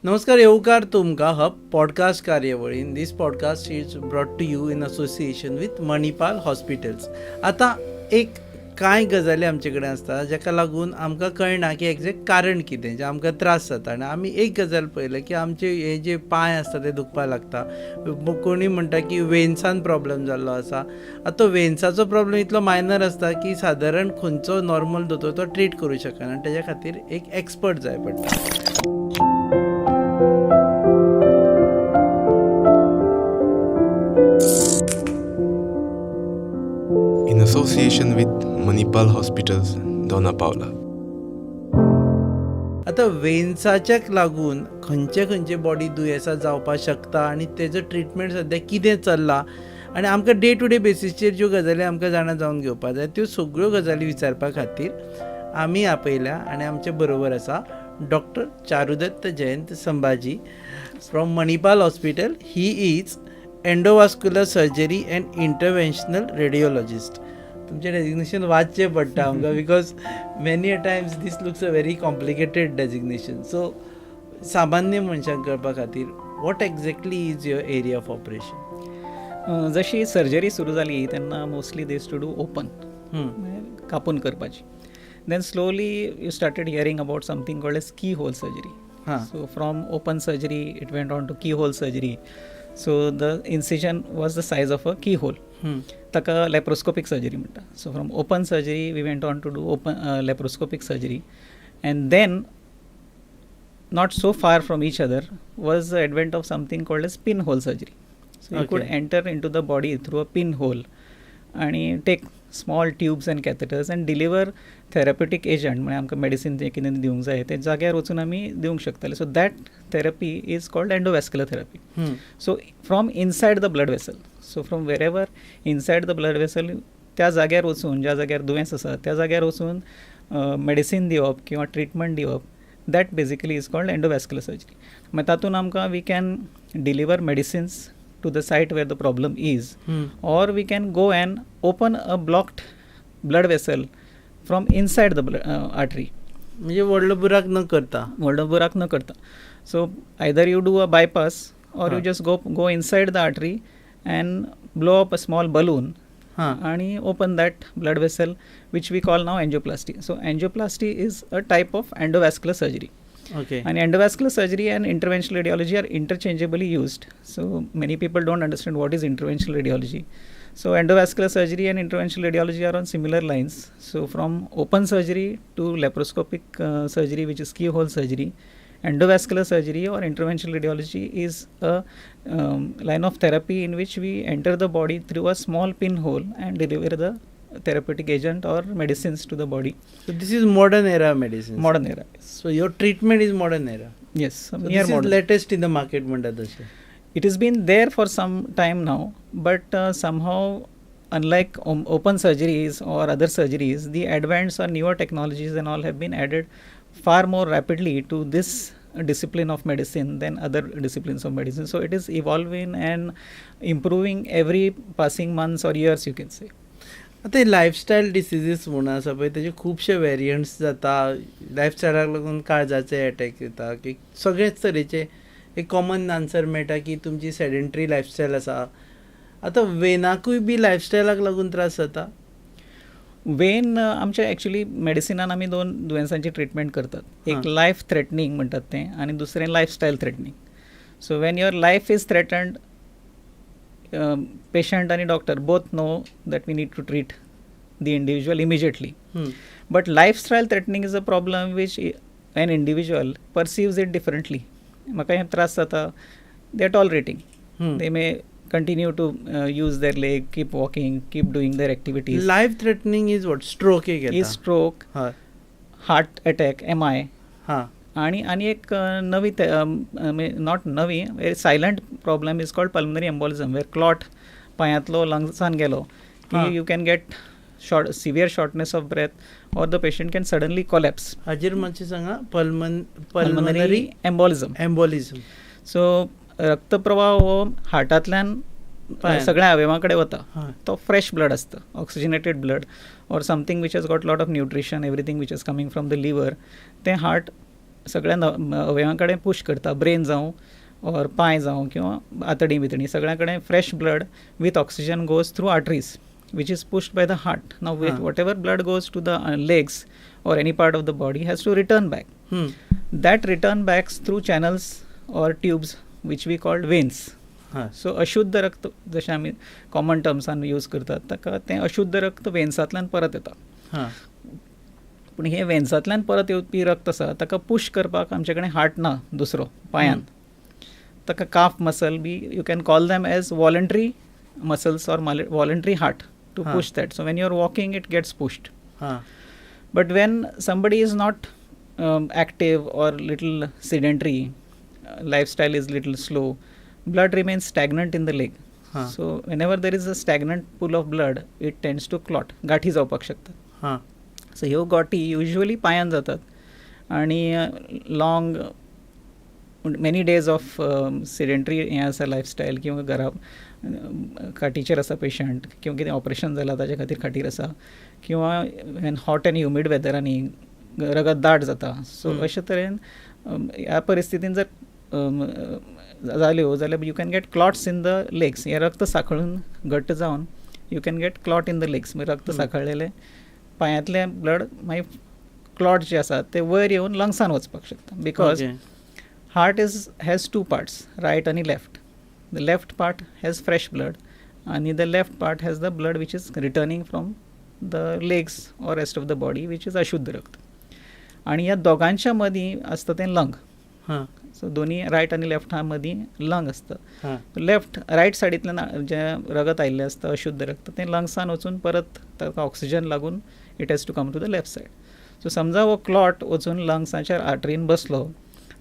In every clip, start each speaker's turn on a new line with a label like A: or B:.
A: नमस्कार, येवकार तुमकां हब पॉडकास्ट कार्यावळीन. This podcast is brought to you in association with Manipal Hospitals. आतां एक कांय गजाली आमचे कडेन आसता जाका लागून आमकां कळना की एग्जॅक्ट कारण कितें, जे आमकां त्रास जाता. आनी आमी एक गजाल पळयल्या की आमचे हे जे पांय आसता ते दुखपाक लागता. कोणी म्हणटा की वेन्सान प्रॉब्लम जाल्लो आसा. आतां तो वेन्साचो प्रॉब्लम इतलो मायनर आसता की सादारण खंयचो नॉर्मल दोतोर तो ट्रीट करूं शकना आनी तेज्या खातीर एक एक्सपर्ट जाय पडटा.
B: In association with Manipal Hospitals, Dona Paula.
A: आतां वेन्साच्याक लागून खंयचे खंयचे बॉडी दुयेंसां जावपाक शकता आनी तेजो ट्रिटमेंट सद्या कितें चल्ला आनी आमकां डे टू डे बेसीसचेर ज्यो गजाली आमकां जाणा जावन घेवपाक जाय त्यो सगळ्यो गजाली विचारपा खातीर आमी आपयल्या आनी आमचे बरोबर आसा doctor Charudatta Jayant Sambhaji from Manipal Hospital. He is endovascular surgery and interventional radiologist. तुमचें डेजिग्नेशन वाचचें पडटा आमकां, because many a times this looks a very complicated designation. So सामान्य मनशांक कळपा खातीर, what exactly is your area of operation?
C: जशी surgery सुरू जाली तेन्ना mostly they used to do open, कापून करपाची. Then slowly you started hearing about something called as key hole surgery.
A: हां.
C: So from open surgery it went on to key hole surgery. So the incision was the size of a key hole. ताका लॅप्रोस्कोपीक surgery म्हणटा. So from open surgery we went on to do open laparoscopic surgery, and then not so far from each other was the advent of something called as pinhole surgery. So you could enter into the body through a pinhole and take small tubes and catheters and deliver therapeutic agent. म्हणजे आमकां medicine जें कितें दिवंक जाय तें जाग्यार वचून आमी दिवंक शकताले. So that therapy is called endovascular therapy. So from inside the blood vessel, so from wherever inside the blood vessel, त्या जाग्यार वचून, ज्या जाग्यार दुयेंस आसा त्या जाग्यार वचून मेडिसीन दिवप किंवा ट्रिटमेंट दिवप, that basically is called endovascular surgery. मागीर तातूंत आमकां we can deliver medicines to the site where the problem is, or we can go and open a blocked blood vessel from inside the artery.
A: म्हणजे व्हडलो बुराक न करता.
C: व्हडलो बुराक न करता. So either you do a bypass or you just go inside the artery and blow up a small balloon आणि open that blood vessel, which we call now angioplasty. So angioplasty is a type of endovascular surgery. And endovascular surgery and interventional radiology are interchangeably used. So many people don't understand what is interventional radiology. So endovascular surgery and interventional radiology are on similar lines. So from open surgery to laparoscopic surgery, which is keyhole surgery, endovascular surgery or interventional radiology is a line of therapy in which we enter the body through a small pinhole and deliver the therapeutic agent or medicines to the body.
A: So this is modern era medicine.
C: Modern era, yes.
A: So your treatment is modern era.
C: Yes,
A: So
C: near
A: this is
C: modern.
A: Latest in the market म्हणटा तशें.
C: It has been there for some time now, but somehow, unlike open surgeries or other surgeries, the advanced or newer technologies and all have been added far more rapidly to this discipline of medicine than other disciplines of medicine. So it is evolving and improving every passing months or years, you can say.
A: आतां lifestyle diseases म्हणून आसा पळय, तेजे खुबशे variants जाता. लायफस्टायलाक लागून काळजाचे attack येता की सगळेच तरेचे. एक कॉमन आन्सर मेळटा की तुमची सेडेंटरी लायफस्टायल आसा. आतां वेनाकूय बी लायफस्टायलाक लागून त्रास जाता?
C: वेन आमच्या एक्चुली मेडिसिनान आमी दोन दुयेंसांची ट्रिटमेंट करतात. एक लायफ थ्रेटनींग म्हणटात तें आनी दुसरें lifestyle threatening. So when your life is threatened, patient आनी doctor both know that we need to treat the individual immediately. But lifestyle threatening is a problem which an individual perceives it differently. म्हाका हे त्रास जाता, they are tolerating. They may continue to use their leg, keep walking, keep doing their activities.
A: Life threatening is what, stroke एक
C: is stroke, heart attack, MI. आणि आनी एक नवी, not Navi, very silent problem is called pulmonary embolism, where clot पांयांतलो लंग्सान गेलो की you can get short severe shortness of breath or the patient can suddenly collapse.
A: हाजेर मातशें सांगा,
C: पल्मनरी एम्बॉलिझम.
A: एम्बॉलिझम.
C: सो रक्तप्रवाह हो हार्टांतल्यान सगळ्या अवयवां कडेन वता. तो फ्रेश ब्लड आसता, oxygenated blood or something which has got lot of nutrition, everything which is coming from the liver, तें हार्ट सगळ्या अवयवां कडेन पुश करता, ब्रेन जावं ऑर पांय जावं किंवा आतडी बितडी सगळ्या कडेन fresh blood with oxygen goes through arteries which is pushed by the heart. Now with whatever blood goes to the legs or any part of the body has to return back. That return backs through channels or tubes which we called veins. So अशुद्ध रक्त जशें आमी common टर्म्सान use करतात ताका तें अशुद्ध रक्त वेन्सांतल्यान परत येता. पूण हें वेन्सांतल्यान परत येवपी रक्त आसा ताका पुश करपाक आमचे कडेन हार्ट ना दुसरो पांयान. ताका calf muscle be you can call them as voluntary muscles or voluntary heart to push that. So when you are walking it gets pushed. But when somebody is not active or little sedentary, lifestyle is little slow, blood remains stagnant in the leg. So whenever there is a stagnant pool of blood, it tends to clot. गाठी जावपाक शकतात. So ह्यो गाठी usually पांयान जातात आनी long many days of sedentary हें आसा lifestyle किंवा घरा खाटीचेर आसा पेशंट किंवा कितें ऑपरेशन जालां ताजे खातीर खाटीर आसा किंवा हॉट एन्ड ह्युमीड वेदरांनी रगत दाट जाता. सो अशे तरेन ह्या परिस्थितीन जर जाल्यो जाल्यार you can get clots in the legs. हें रक्त साखळून घट्ट जावन you can get clot in the legs. मागीर रक्त साखळ्ळेलें पांयांतलें ब्लड मागीर क्लॉट जे आसा ते वयर येवन लंग्सान वचपाक शकता. Because heart is has two parts, right आनी left. The left part has fresh blood आनी the left part has the blood which is returning from the legs or rest of the body which is अशुद्ध रक्त. आनी ह्या दोगांच्या मदीं आसता तें lung. So दोनी रायट आनी लेफ्टा मदीं लंग आसता. लेफ्ट रायट सायडींतल्यान जें रगत आयिल्लें आसता अशुद्ध रक्त तें लंग्सान वचून परत ताका ऑक्सिजन लागून it has to come to the left side. So समजा हो क्लॉट वचून लंग्साच्या आर्टरीन बसलो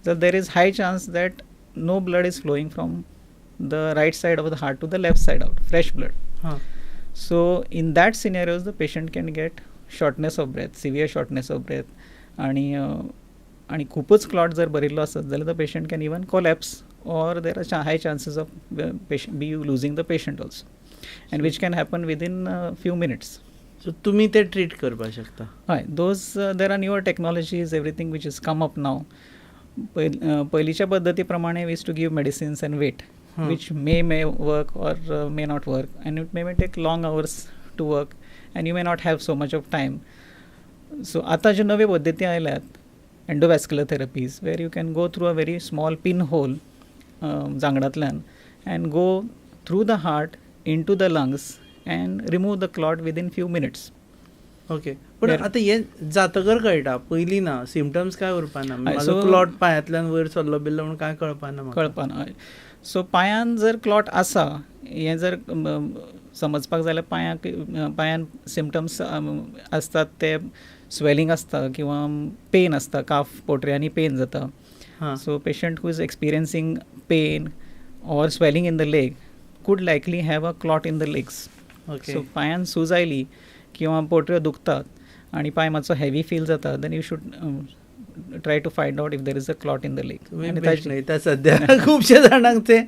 C: जाल्यार there is high chance that no blood is flowing from the right side of the heart to the left side out fresh blood. So in that scenarios the patient can get shortness of breath, severe shortness of breath आनी आनी खुबूच clot जर भरिल्लो आसत जाल्यार the patient can even collapse or there are high chances of patient be losing the patient also and which can happen within few minutes.
A: So तुमी ते treat करपाक शकता.
C: हय, those there are newer technologies everything which is come up now. पयलींच्या पद्दती प्रमाणे we used to give medicines and wait, which may work or may not work and it may take long hours to work and you may not have so much of time. So आतां ज्यो नव्यो पद्दती आयल्यात endovascular therapies where you can go through a very small pin hole जांगडांतल्यान and go through the heart into the lungs and remove the clot within few minutes.
A: Okay, पण आतां हें जातकर कळटा, पयलीं ना, सिमटम्स काय उरपाना. सो क्लॉट पांयांतल्यान वयर सरलो बिल्लो म्हूण कांय कळपाना.
C: कळपाना. सो पांयान जर क्लॉट आसा हें जर समजपाक जाल्यार पांयाक पांयान सिमटम्स आसतात ते स्वेलिंग आसता किंवा पेन आसता, काफ पोटऱ्यांनी पेन जाता. So patient who is experiencing pain or swelling in the leg could likely have a clot in the legs. So पांयान सूज आयली किंवा पोटऱ्यो दुखतात आनी पांय मातसो हेवी फील जाता then you should try to find out if there is a clot in the leg.
A: आनी सद्या खुबशे जाणांक ते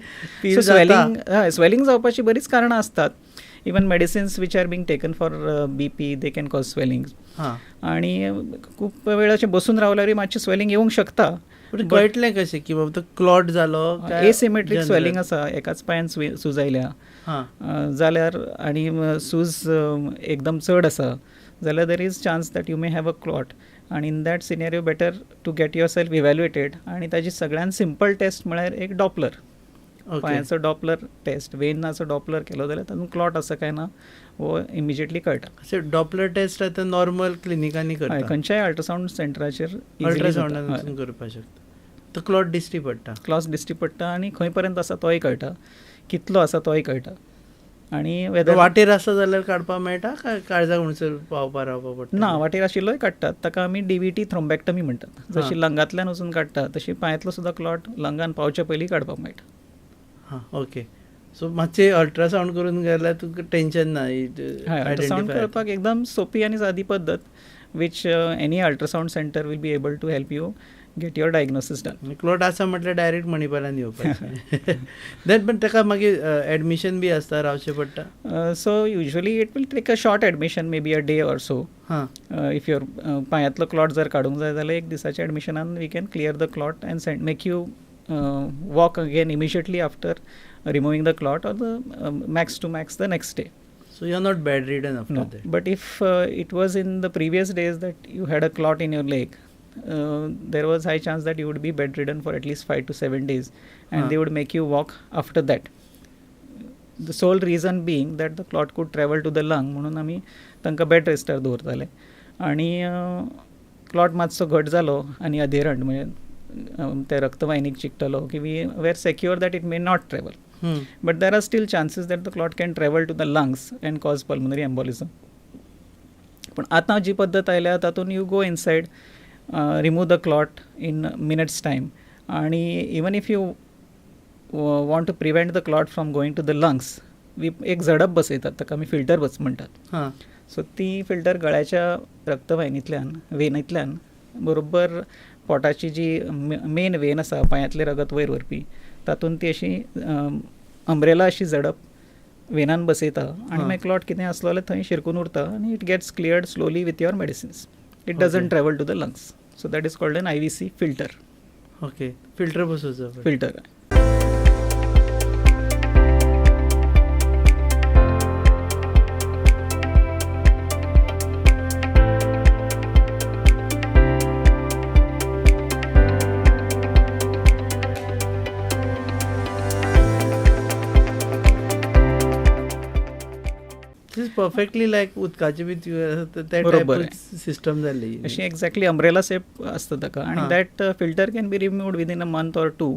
C: स्वेलिंग स्वेलिंग जावपाची बरीच कारणां आसतात. Even medicines which are being taken for BP they can cause swelling. आनी खूब वेळ अशें बसून रावल्यारूय मातशें स्वेलिंग येवंक शकता.
A: कळटलें कशें की बाबा तो क्लॉट जालो?
C: एसिमेट्रीक स्वेलिंग आसा, एकाच पांयान सूज आयल्या जाल्यार आनी सूज एकदम चड आसा जाल्यार there is chance that you may have a clot. आनी in that scenario better to get yourself evaluated. आनी ताजी सगळ्यान सिंपल टेस्ट म्हळ्यार एक डॉपलर, पांयाचो डॉपलर टेस्ट, वेनाचो डॉपलर केलो जाल्यार तातूंत क्लॉट आसा काय ना हो इमिजिएटली कळटा.
A: डॉपलर टेस्ट आतां नॉर्मल क्लिनिकांनी करता,
C: खंयच्याय अल्ट्रासावंड सेंटराचेर
A: अल्ट्रासावंडान करपाक शकता. तो क्लॉट दिश्टी पडटा,
C: क्लॉट दिश्टी पडटा आनी खंय पर्यंत आसा तोय कळटा, कितलो आसा तोय कळटा. आनी
A: वेदर वाटेर आसा जाल्यार काडपाक मेळटा काय काळजाक म्हणसर पावपा रावपा पडटा?
C: ना, वाटेर आशिल्लोय काडटात, ताका आमी डीव्हीटी थ्रोम्बॅक्टमी म्हणटात. जशी लंगांतल्यान वचून काडटा तशी पांयांतलो सुद्दां क्लॉट लंगान पावचे पयलीं काडपाक मेळटा.
A: हां, ओके. सो मातशें अल्ट्रासावंड करून गेल्यार तुका टेंशन ना.
C: अल्ट्रासावंड करपाक एकदम सोपी आनी सादी पद्दत which any ultrasound centre will be able to help you get your diagnosis done.
A: Clot आसा म्हटल्यार डायरेक्ट मणिपालान येवपाचें. Then पण ताका मागीर एडमिशन बी आसता, रावचें पडटा?
C: So usually it will take a short admission, maybe a day or so.
A: हां.
C: If your पांयांतलो क्लॉट जर काडूंक जाय जाल्यार एक दिसाच्या एडमिशनान we can clear the clot and send make you walk again immediately after removing the clot or the max to max the next day.
A: So you are not bedridden after
C: No,
A: that?
C: But if it was in the previous days that you had a clot in your leg, there was high chance that you would be bedridden for at least 5 to 7 days, and they would make you walk after that. The sole reason being that the clot could travel to the lung, म्हणून आमी तांकां bed रेस्टार दवरताले आनी clot मातसो घट जालो आनी अधेरंट म्हणजे ते रक्तवाहिनीक चिकटलो की we were secure that it may not travel. But there are still chances that the clot can travel to the lungs and cause pulmonary embolism. पण आतां जी पद्दत आयल्या तातूंत you go inside, remove the clot in minutes time, आनी even if you want to prevent the clot from going to the lungs, we एक झडप बसयतात, ताका आमी फिल्टर बस म्हणटात. सो ती फिल्टर गळ्याच्या रक्तवाहिनींतल्यान, वेनींतल्यान बरोबर पोटाची जी मेन when आसा पांयांतलें रगत वयर व्हरपी, तातूंत ती अशी अंब्रेला अशी झडप वेनान बसयता आनी मागीर क्लॉट कितें आसलो जाल्यार थंय शिरकून उरता आनी it gets cleared slowly with your medicines. It doesn't travel to the lungs. So that is called an IVC filter.
A: Okay, filter बसोवचो.
C: Filter.
A: Perfectly लायक उदकाचे बी ते
C: बरोबर
A: सिस्टम जाल्ली
C: अशी एक्झॅक्टली अंब्रेला शेप आसता ताका आनी that filter can be removed within a month or two.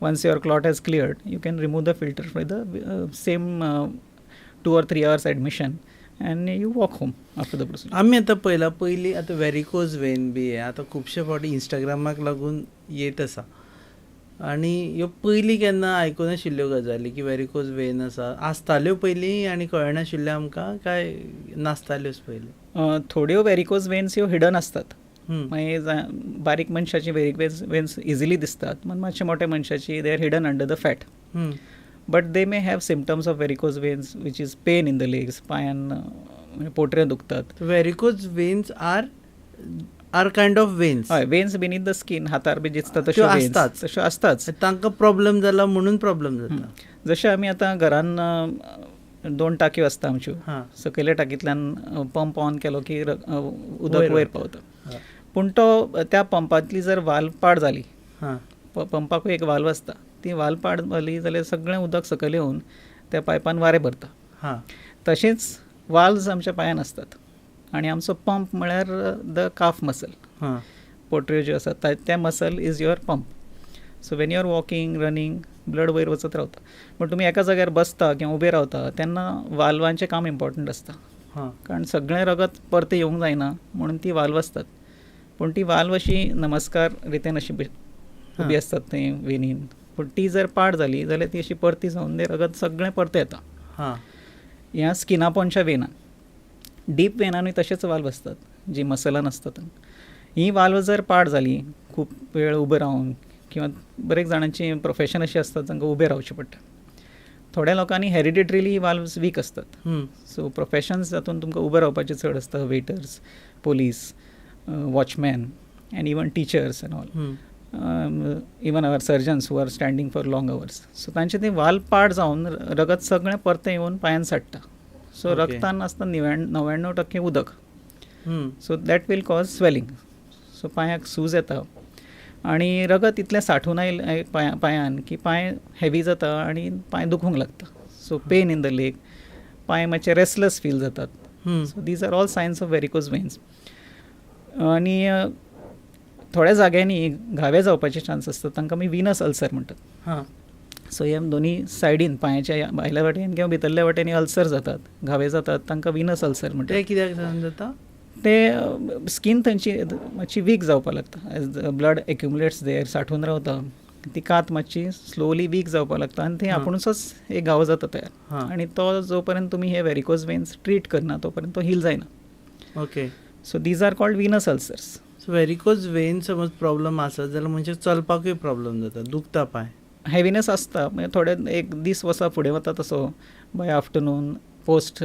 C: Once your clot has cleared, you can remove the filter for the same 2 or 3 hours admission and you walk home after the procedure.
A: आमी आतां पळयला पयलीं आतां varicose vein बी आतां खुबशे फावटी इंस्टाग्रामाक लागून येत आसा आनी ह्यो पयलीं केन्ना आयकुनाशिल्ल्यो गजाली की वेरिकोज वेन आसा, आसताल्यो पयलीं आनी कळनाशिल्ल्यो आमकां काय नासताल्योच पयलीं?
C: थोड्यो वेरिकोज वेन्स ह्यो हिडन आसतात, मागीर बारीक मनशाची वेरिकोज वेन्स इजिली दिसतात, पण मातशे मोठ्या मनशाची they are hidden under the fat. But they may have symptoms of varicose veins which is pain in the legs, पांयान पोटऱ्यो दुखतात.
A: Varicose veins are kind of veins?
C: हय, वेन्स बिनीथ the skin, हातार बी दिसता तश्यो
A: आसतात,
C: तश्यो आसताच.
A: तांकां प्रॉब्लम जाला म्हणून प्रॉब्लम जाता.
C: जशें आमी आतां घरान दोन टाकयो आसता आमच्यो, सकयल्या टाकींतल्यान पंप ऑन केलो की उदक वयर पावता, पूण तो त्या पंपांतली जर वाल पाड जाली, पंपाकूय एक वाल्व आसता, ती वाल पाड जाली जाल्यार सगळें उदक सकयल येवन त्या पायपान वारें भरता. तशेंच वाल्व्स आमच्या पांयान आसतात आनी आमचो पंप म्हळ्यार the calf muscle, पोटऱ्यो ज्यो आसात त्या muscle is your pump. So when you are walking, running, blood वयर वचत रावता. पूण तुमी एका जाग्यार बसता किंवा उबे रावता तेन्ना वाल्वांचें काम इम्पॉर्टंट आसता, कारण सगळें रगत परतें येवंक जायना म्हणून ती वाल्व आसतात. पूण ती वाल्व अशी नमस्कार रितीन अशी उबी आसतात थंय वेनीन, पूण ती जर पाड जाली जाल्यार ती अशी परती जावन तें रगत सगळें परतें येता. ह्या स्किना पोंदच्या वेनान, डीप वेनानूय तशेंच वाल्व आसतात जी मसलान आसतात. ही वाल्व जर पाड जाली खूब वेळ उबे रावन, किंवा बरेच जाणांची प्रोफेशन अशी आसतात तांकां उबे रावचें पडटा, थोड्या लोकांनी हेरिडिटरीली ही वाल्व्स वीक आसतात. सो प्रोफेशन्स जातून तुमकां उबे रावपाचें चड आसता, waiters, police, watchman and even teachers and all, even our surgeons who are standing for long hours. So तांचे ते वाल्व पाड जावन रगत सगळें परतें येवन पांयान साडटा. सो रगतान आसता 99% उदक. So that will cause swelling. So पांयाक सूज येता आनी रगत इतलें साठून आयलें पांयान की पांय हेवी जाता आनी पांय दुखूंक लागता. So pain in the leg, पांय मातशे रेस्टलेस फील जातात. So these are all signs of varicose veins. आनी थोड्या जाग्यांनी घावे जावपाचे चान्स आसतात, तांकां आमी विनस अल्सर म्हणटात. सो हे दोनी सायडीन पांयाच्या भायल्या वाटेन किंवा भितरल्या वाटेन अल्सर जातात, घावे जातात, तांकां विनस अल्सर म्हणटात.
A: ते कित्याक जाता?
C: ते स्कीन थंयची मातशी वीक जावपाक लागता, एज ब्लड एक्युमुलेट्स there, साठून रावता, ती कात मातशी स्लोली वीक जावपाक लागता आनी थंय आपुणूच एक घावो जाता तयार. आनी तो जो पर्यंत तुमी हे वेरिकोज वेन्स ट्रीट करना तो पर्यंत तो हील जायना.
A: Okay,
C: so these are called venous ulcers.
A: So varicose vein समज प्रॉब्लम आसत जाल्यार मनशाक चलपाकूय प्रॉब्लम जाता, दुखता पांय.
C: हेविनेस आसता, मागीर थोडे एक दीस वसा फुडें वता तसो by afternoon, post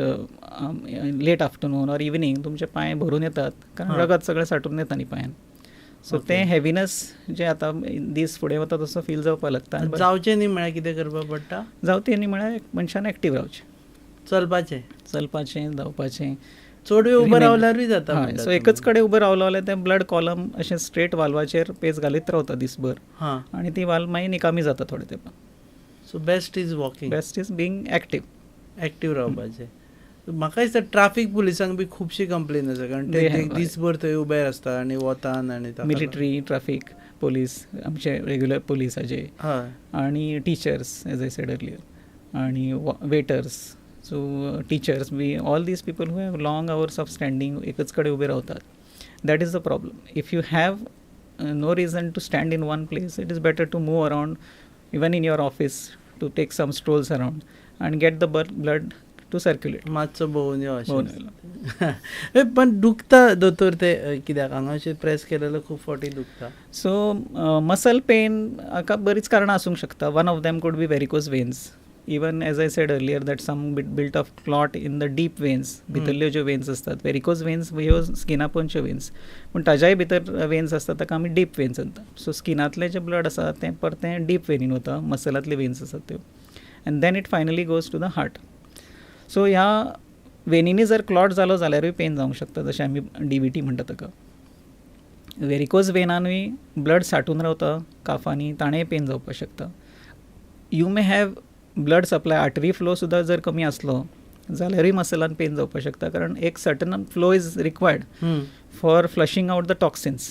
C: late afternoon or evening तुमचे पांय भरून येतात, कारण रगत सगळें साठून येता न्ही पांयान. सो तें हेविनेस जें आतां दीस फुडें वता तसो फील जावपाक लागता.
A: जावचें न्ही म्हळ्यार कितें करपाक पडटा?
C: जावचें न्ही म्हळ्यार मनशान एक्टीव रावचें,
A: चलपाचें,
C: चलपाचें, धांवपाचें.
A: चड वेळ उबो रावल्यारूय जाता.
C: सो एकच कडेन उबो रावलो जाल्यार तें ब्लड कॉलम अशें स्ट्रेट वाल्वाचेर पेज घालीत रावता दिसभर, आनी ती वाल मागीर निकामी जाता थोडे तेंपान.
A: So best is walking,
C: best is being active,
A: active रावपाचें. म्हाका दिसता ट्राफीक पुलिसांक बी खुबशी कंप्लेन आसा, कारण ते दीसभर थंय उबे आसता आनी वतान आनी
C: मिलिटरी, ट्राफीक पुलीस, आमचे रेग्युलर पुलिसाचे, आनी teachers as I said earlier, आनी waiters. So teachers be all these people who have long hours of standing, एकच कडेन उबे रावतात. That is the problem. If you have no reason to stand in one place, it is better to move around, even in your office, to take some strolls around and get the blood to circulate.
A: मातसो भोंवून यो अशें. पण दुखता दोतोर ते कित्याक हांगा अशें प्रेस केलें खूब फावटी दुखता.
C: सो मसल पेन हाका बरीच कारणां आसूंक शकता. One of them could be varicose veins. Even as I said earlier that some built of clot in the deep veins, भितरल्यो ज्यो वेन्स आसतात, वेरिकोज वेन्स ह्यो स्किना पोंदच्यो वेन्स, पूण ताज्याय भितर वेन्स आसतात ताका आमी डीप वेन्स म्हणटा. सो स्किनांतलें जें ब्लड आसा तें परतें डीप वेनीन वता, मसलांतल्यो वेन्स आसात त्यो, and then it finally goes to the heart. So ह्या वेनीनी जर क्लॉट जालो जाल्यारूय पेन जावंक शकता, जशें आमी DVT म्हणटा ताका. वेरिकोज वेनानूय ब्लड साठून रावता काफांनी, ताणेंय पेन जावपाक शकता. You may have blood supply, artery flow सुद्दां जर कमी आसलो जाल्यारूय मसलान पेन जावपाक शकता, कारण एक certain flow is required for flushing out the toxins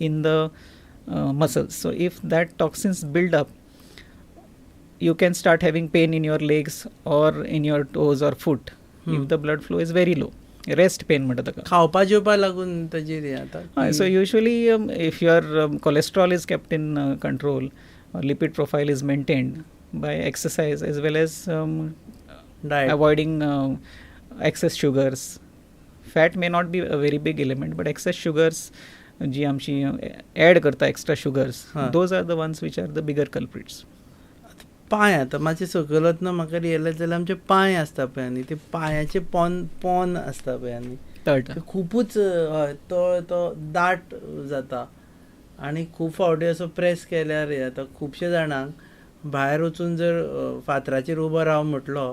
C: in the muscles. So if that toxins build up, you can start having pain in your legs or in your toes or foot if the blood flow is very low. Rest pain म्हणटा ताका.
A: खावपा जेवपा लागून ताजेर हें जाता.
C: So usually if your cholesterol is kept in control or lipid profile is maintained by exercise as well as
A: diet,
C: avoiding excess sugars. Fat may not be a very big element, but excess sugars जी आमची Adv करता extra sugars, those are the ones which are the bigger culprits.
A: पांय आतां मातशें सकयल वतना म्हाका realise जालें, आमचे पांय आसता पळय आनी ते पांयाचे पोन आसता पळय आनी
C: तळटा
A: खुबूच, हय, तो तो दाट जाता आनी खूब फावटी असो प्रेस केल्यार हें जाता. खुबशे जाणांक भायर वचून जर फातराचेर उबो राव म्हटलो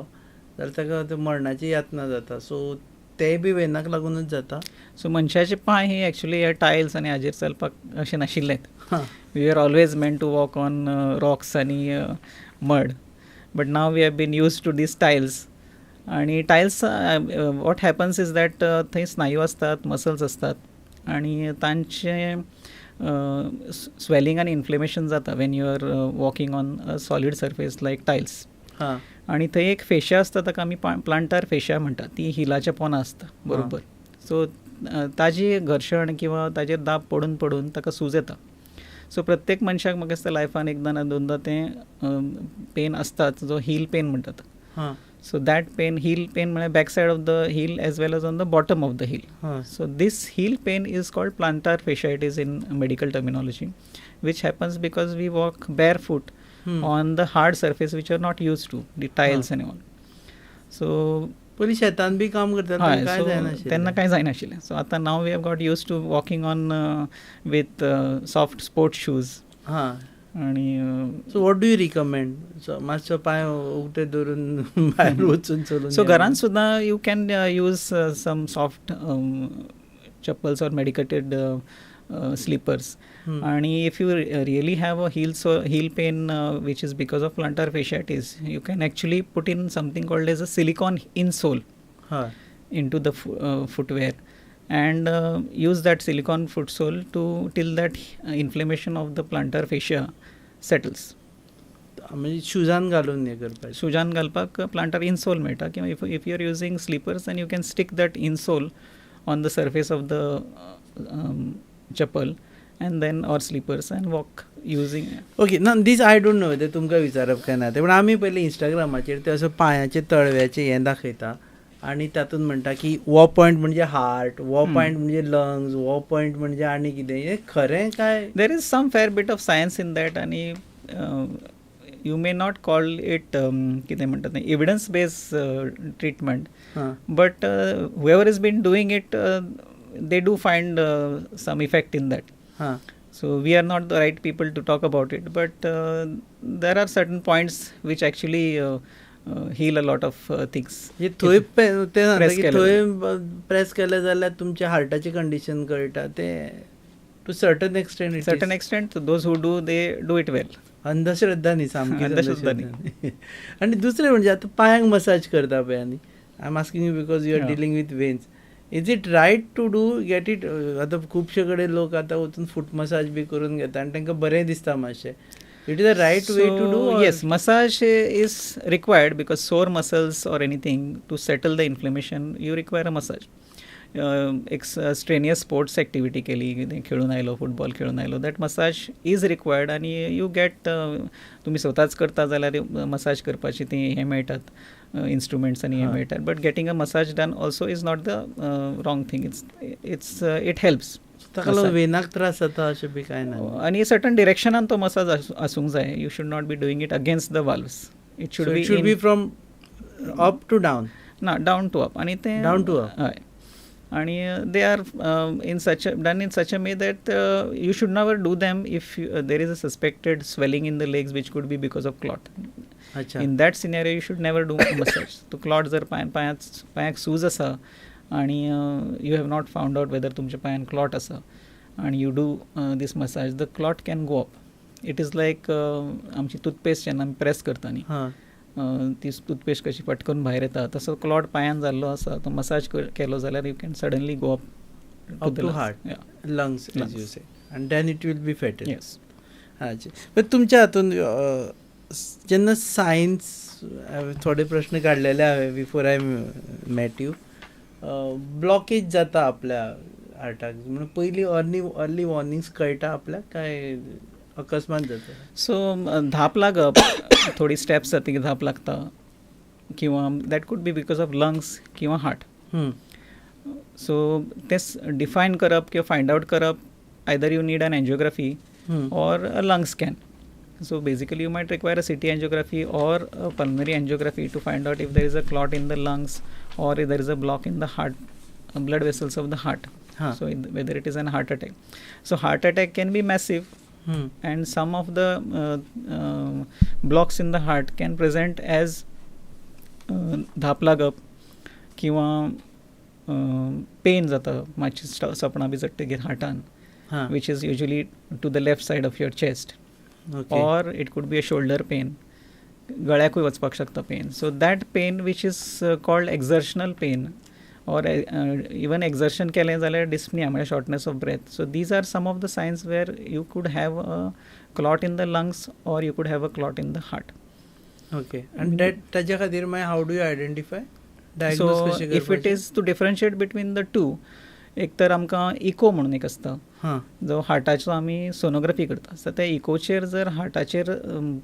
A: जाल्यार ताका मरणाची यातना जाता. सो ते बी वेनाक लागूनच जाता.
C: सो मनशाचे पांय हे एक्चुली हे टायल्स आनी हाजेर चलपाक अशें नाशिल्लेत. We are always meant to walk on rocks आनी mud, but now we have been used to these tiles. आनी tiles, what happens is that थंय स्नायू आसतात, मसल्स आसतात, आनी तांचें स्वेलिंग आनी इन्फ्लेमेशन जाता when you are walking on a solid surface like tiles. आनी थंय एक फेशा आसता, ताका आमी प्लांटार फेशा म्हणटा, ती हिलाच्या पोना आसता बरोबर. सो ताजी घर्शण किंवा ताजेर दाब पडून पडून ताका सूज येता. सो प्रत्येक मनशाक म्हाका दिसता लायफान एकदां ना दोनदां तें पेन आसताच, जो हील पेन म्हणटात. So that pain, heel pain म्हळ्यार back side of the heel as well as on the bottom of the heel. So this heel pain is called plantar fasciitis in medical terminology, which happens because we walk bare foot on the hard surface which are not used to, the tiles and all. So
A: पयलीं शेतान बी काम करताले
C: तेन्ना कांय जायनाशिल्लें. So आतां now we have got used to walking on with soft sports shoes. आनी
A: so what do you recommend? मातसो पांय उक्ते दवरून भायर वचून चलून?
C: सो घरान सुद्दां you can use some soft chappals or medicated slippers. आणि if you really have a heel pain which is because of plantar fasciitis, you can actually put in something called as a silicone insole into the footwear and use that silicone foot sole to till that inflammation of the plantar fascia settles.
A: म्हणजे शुजान घालून हें करपाक,
C: शुजान घालपाक प्लांटार insole मेळटा, किंवा if you are using slippers and you can stick that insole on the surface of the chappal and then or slippers and walk using.
A: Okay, ना this I don't know, तें तुमकां विचारप काय ना तें, पूण आमी पयलीं इंस्टाग्रामाचेर ते असो पांयाचे तळव्याचे हें दाखयता, आनी तातूंत म्हणटा की हो पॉयंट म्हणजे हार्ट, हो पॉयंट म्हणजे लंग्स, हो पॉयंट म्हणजे आनी कितें, हें खरें काय?
C: There is some fair bit of science in that आनी you may not call it कितें म्हणटात तें evidence based treatment, but whoever is been doing it they do find some effect in that. So we are not the right people to talk about it, but there are certain points which actually heal a lot of things.
A: थंय थंय press केलें जाल्यार तुमच्या हार्टाची condition कळटा ते to certain extent.
C: Certain extent those who do they do it well.
A: अंधश्रद्धा न्ही, सामकी
C: अंधश्रद्धा न्ही.
A: आनी दुसरें म्हणजे आतां पांयांक मसाज करता पळय, आनी I am asking you because you are dealing with veins, is it right to do get it? आतां खुबशे कडेन लोक आतां वचून फूट मसाज बी करून घेता आनी तांकां बरें दिसता मातशें. It is the right way to do?
C: Yes, massage is required because sore muscles or anything to settle the inflammation you require a massage. एक स्ट्रेनियस स्पोर्ट्स एक्टिविटी केली, कितें खेळून आयलो, फुटबॉल खेळून आयलो, that massage is required. आनी you get, तुमी स्वताच करता जाल्यार मसाज करपाची ती हें मेळटात इन्स्ट्रुमेंट्स आनी हें मेळटात, but getting a massage done also is not the wrong thing. It's it's it helps.
A: ताका लागून वेनाक त्रास जाता अशें बी कांय ना.
C: आनी सर्टन डिरेक्शनान तो मसाज आसूंक जाय. You should not be doing it against the valves. It should
A: be should be from up to down.
C: ना, डावन टू अप. आनी तें
A: डावन टू अप.
C: हय, आनी they are in such done in such a way that you should never do them if there is a suspected swelling in the legs which could be because of clot. In that scenario you should never do massage. तो clot जर पांयाक सूज आसा आनी you have not found out whether तुमच्या पांयान clot आसा आनी you do this massage, the clot can go up. It is like आमची toothpaste जेन्ना आमी प्रेस करता न्ही, ती टूथपेस्ट कशी पटकन भायर येता, तसो क्लॉट पांयान जाल्लो आसा तो मसाज केलो जाल्यार you can suddenly go up
A: to heart, lungs as you say, and then it will be fatal.
C: Yes.
A: अच्छा, पण तुमच्या हातून जेन्ना सायन्स, थोडे प्रश्न काडलेले हांवें before I met you, blockage जाता आपल्या हार्टाक म्हणून पयलीं अर्ली वॉर्निंग्स कळटा आपल्याक काय अकस्मात जाता?
C: सो धाप लागप, थोडी स्टेप्स जाता की धाप लागता, किंवा that could be because of lungs किंवा हार्ट. सो तें डिफायन करप किंवा फायंड आवट करप, either you need an angiography or a lung scan. So basically you might require a CT angiography or a pulmonary angiography to find out if there is a clot in the lungs or if there is a block in the heart, blood vessels of the heart. So whether it is an heart attack. So heart attack can be massive, and some of the blocks in the heart can present as धाप लागप किंवा pen जाता, मातशी सपणां बी चडटकीर हार्टान, which is usually to the left side of your chest. Or it could be a shoulder pain, गळ्याकूय वचपाक शकता pain. So that pain which is called exertional pain, or even exertion केलें जाल्यार dyspnoea म्हळ्यार shortness of breath. So these are some of the signs where you could have a clot in the lungs or you could have a clot in the heart.
A: Okay, आनी that ताज्या खातीर मागीर how do you identify?
C: So if it is to differentiate between the two, एक तर आमकां eco म्हणून एक आसता, जो हार्टाचो आमी सोनोग्राफी करता. सो त्या इकोचेर जर हार्टाचेर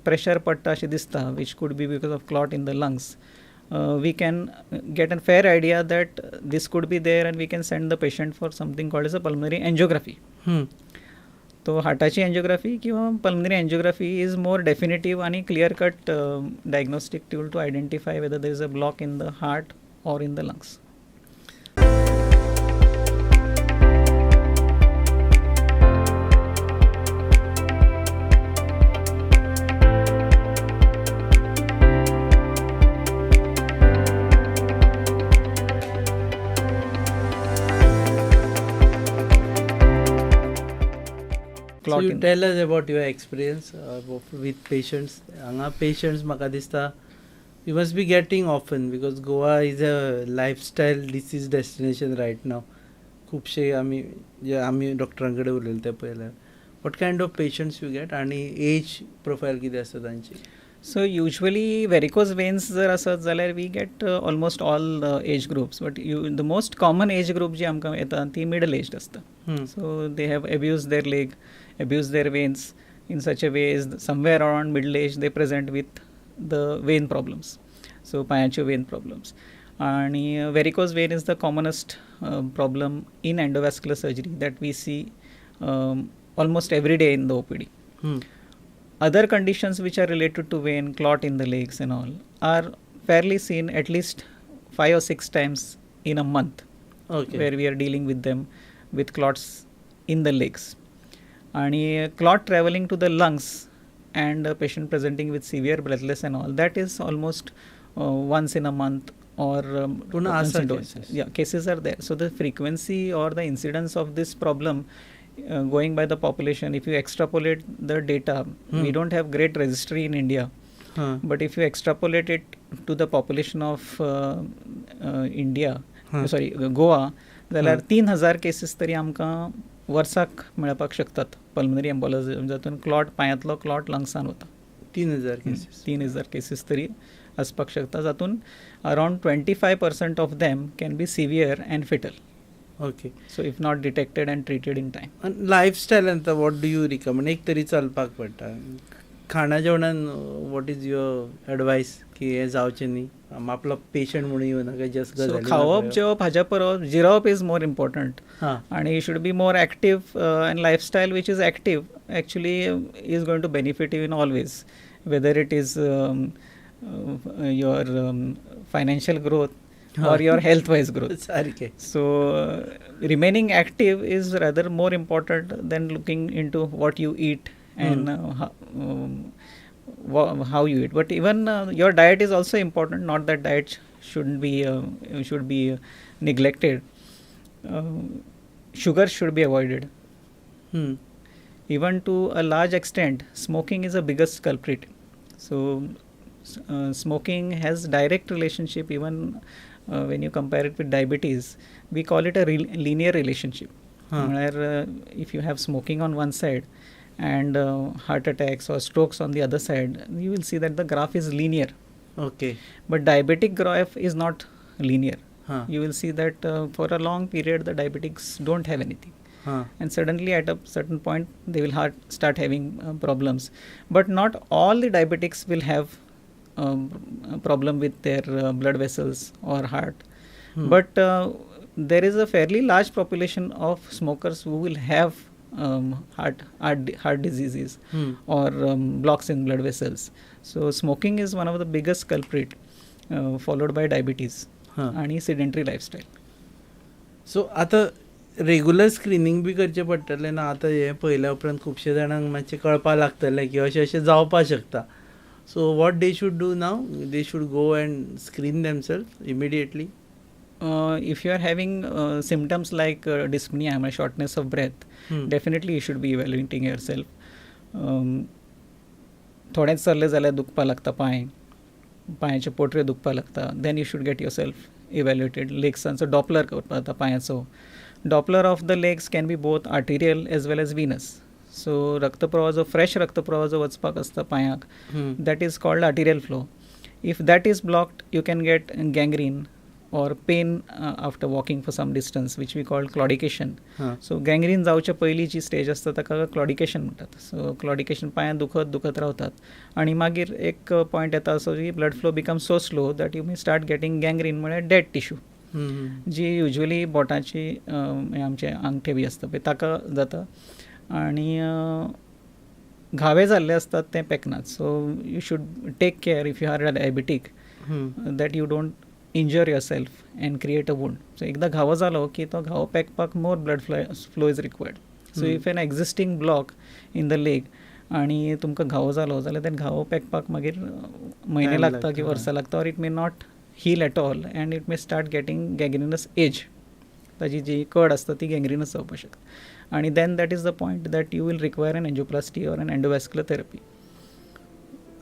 C: प्रेशर पडटा अशें दिसता, which could be because of clot in the lungs, we can get a fair idea that this could be there and we can send the patient for something called as a pulmonary angiography. तो हार्टाची angiography किंवा pulmonary angiography is more definitive आनी clear cut diagnostic tool to identify whether there is a block in the heart or in the lungs.
A: So you tell us about your experience with patients. Hanga patients म्हाका दिसता you must be getting often because Goa is a lifestyle disease destination right now. खुबशे आमी जे आमी डॉक्टरां कडेन उलयले ते पळयल्यार what kind of patients you get आनी एज प्रोफायल कितें आसता तांची?
C: सो युज्वली वेरिकोज वेन्स जर आसत जाल्यार we get almost all age groups, but the most common age group जी आमकां येता ती मिडल एज्ड आसता. So they have abuse their leg, abuse their veins in such a way is somewhere around middle age they present with the vein problems. So पांयाच्यो when problems. आणि varicose vein is the commonest problem in endovascular surgery that we see almost every day in the OPD. Other conditions which are related to vein, clot in the legs and all, are fairly seen at least 5 or 6 times in a month.
A: Okay.
C: Where we are dealing with them with clots in the legs. And clot traveling to the lungs and a patient presenting with severe breathless and all, that is almost once in a month or once in
A: cases.
C: Yeah, cases are there. So the frequency or the incidence of this problem, going by the population, if you extrapolate the data, we don't have great registry in India, but if you extrapolate it to the population of India, sorry, Goa, जाल्यार 3000 cases तरी आमकां वर्साक मेळपाक शकतात pulmonary embolism, जातून clot, पांयांतलो clot लंग्सान वता.
A: 3000 cases,
C: 3000 cases तरी आसपाक शकता, जातून around 25% of them can be severe and fatal.
A: Okay.
C: So if not detected and treated in time.
A: Lifestyle आतां what do you recommend? एक तरी चलपाक पडटा, खाणा जेवणान what is your advice की हें जावचें न्ही, आपलो पेशंट म्हणून येवं नाका, जस्ट
C: सो खावप जेवप हाज्या परस जिरोवप is more important. आनी you should be more active and lifestyle which is active actually is going to benefit you in always, whether it is your financial growth or your health wise growth.
A: सारकें.
C: So remaining active is rather more important than looking into what you eat and how you eat. But even your diet is also important, not that diet shouldn't be should be neglected. Sugar should be avoided. Even to a large extent, smoking is the biggest culprit. So smoking has direct relationship, even when you compare it with diabetes, we call it a linear relationship. Where if you have smoking on one side and heart attacks or strokes on the other side, you will see that the graph is linear.
A: Okay.
C: But diabetic graph is not linear. You will see that for a long period the diabetics don't have anything. And suddenly at a certain point they will start having problems. But not all the diabetics will have a problem with their blood vessels or heart. But there is a fairly large population of smokers who will have heart diseases or blocks in blood vessels. So smoking is one of the biggest culprit, followed by diabetes आणि sedentary lifestyle.
A: So आता regular screening बी करचें पडटलें ना आतां, हें पळयल्या उपरांत खुबशे जाणांक मातशें कळपाक लागतलें की अशें अशें जावपाक शकता. So what they should do now? They should go and screen themselves immediately.
C: If you are having symptoms like dyspnea, shortness of breath, definitely you should be evaluating yourself. थोडेंच चल्लें जाल्यार दुखपाक लागता पांय, पांयाचे पोटऱ्यो दुखपाक लागता, then you should get yourself evaluated. लेग्सांचो Doppler करपाक जाता पांयाचो. Doppler of the legs can be both arterial as well as venous. So रक्तप्रवाह जो fresh रक्तप्रवाह जो वचपाक आसता पांयाक, that is called arterial flow. If that is blocked, you can get gangrene or pain after walking for some distance, which we call claudication. So gangrene जावच्या पयलीं जी stage आसता ताका claudication म्हणटात. सो क्लॉडिकेशन पांयांत दुखत दुखत रावतात आनी मागीर एक पॉयंट येता असो की blood flow become so slow that you may start getting gangrene, म्हळ्यार डेड टिश्यू, जी युजली बोटाची आमचे आंगठे बी आसता पळय ताका जाता आनी घावे जाल्ले आसतात ते पेकनात. So you should take care if you are a diabetic that you don't injure yourself and create a wound. So एकदा घावो जालो की तो घावो पेकपाक more blood flow is required. So if an existing block in the leg आनी तुमकां घावो जालो जाल्यार ते घावो पेकपाक मागीर म्हयने लागता की वर्सां लागता, or it may not heal at all and it may start getting gangrenous age. ताजी जी कड आसता ती गँग्रिनस जावपाक शकता आनी then that is the point that you will require an angioplasty or an endovascular therapy.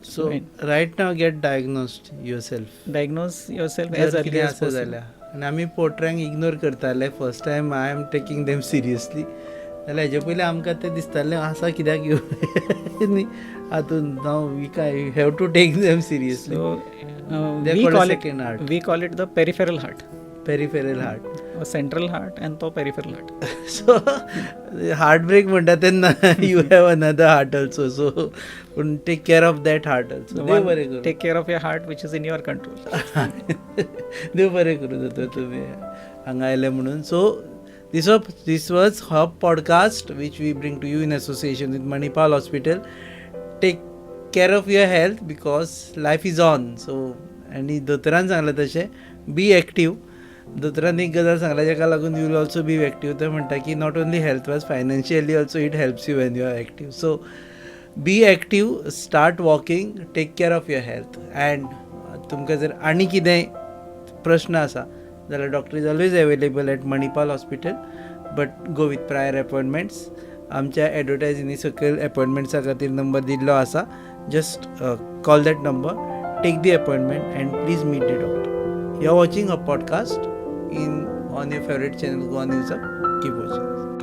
A: So right now get diagnosed yourself.
C: Diagnose yourself as early as possible.
A: आनी आमी पोटऱ्यांक इग्नोर करताले. First time I am taking them seriously. जाल्यार हेजे पयलीं आमकां तें दिसतालें आसा कित्याक येवन हातून now we have to take them seriously.
C: We call it the peripheral heart.
A: Peripheral heart.
C: Central heart आनी तो peripheral heart.
A: So heart break म्हणटा तेन्ना you have another heart also, so पूण take care of that heart also. देव बरें करूं.
C: Take care of your heart which is in your control.
A: देव बरें करूं दोतोर, तुमी हांगा आयले म्हणून. So this was Hub podcast, which we bring to you in association with Manipal Hospital. Take care of your health because life is on. So आनी दोतोरान सांगलें तशें, बी एक्टीव. दोतोरान एक गजाल सांगल्या जाका लागून you will also be active. ते म्हणटा की not only health wise, financially also it helps you when you are active. So be active, start walking, take care of your health. And तुमकां जर आनी कितेंय प्रश्न आसा जाल्यार doctor is always available at Manipal Hospital, but go with prior appointments. आमच्या एडवर्टायजिंनी सकयल एपॉयंटमेंट्सा खातीर नंबर दिल्लो आसा. Just call that number, take the appointment and please meet the doctor. You are watching a podcast in on your favourite channel Goa News. Keep watching.